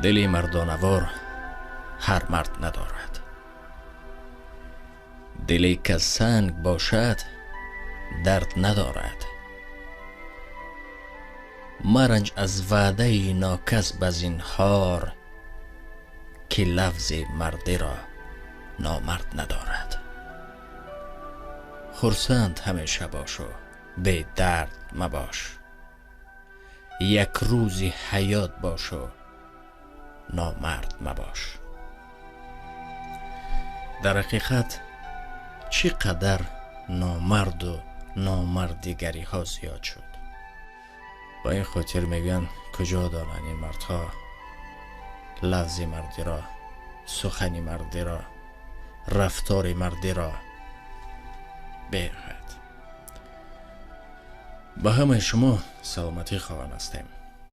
Дили мардонавор ҳар мард надорад. Диле ки санг бошад дард надорад. Маранҷ аз ваъдаи нокас ба зинҳор, ки лафзи мардиро номард надорад. Хурсанд ҳамеша бош ва бедард мабош. Як рӯзи ҳаёт бош ва номард мабош. Дар ҳақиқат чӣ қадар номарду номардигариҳо зиёд шуд. Ба ин хотир мегӯянд, куҷо донанд ин мардҳо лафзи мардиро, сухани мардиро, рафтори мардиро. Беҳад ба ҳамаи шумо саломатӣ хоҳон ҳастем.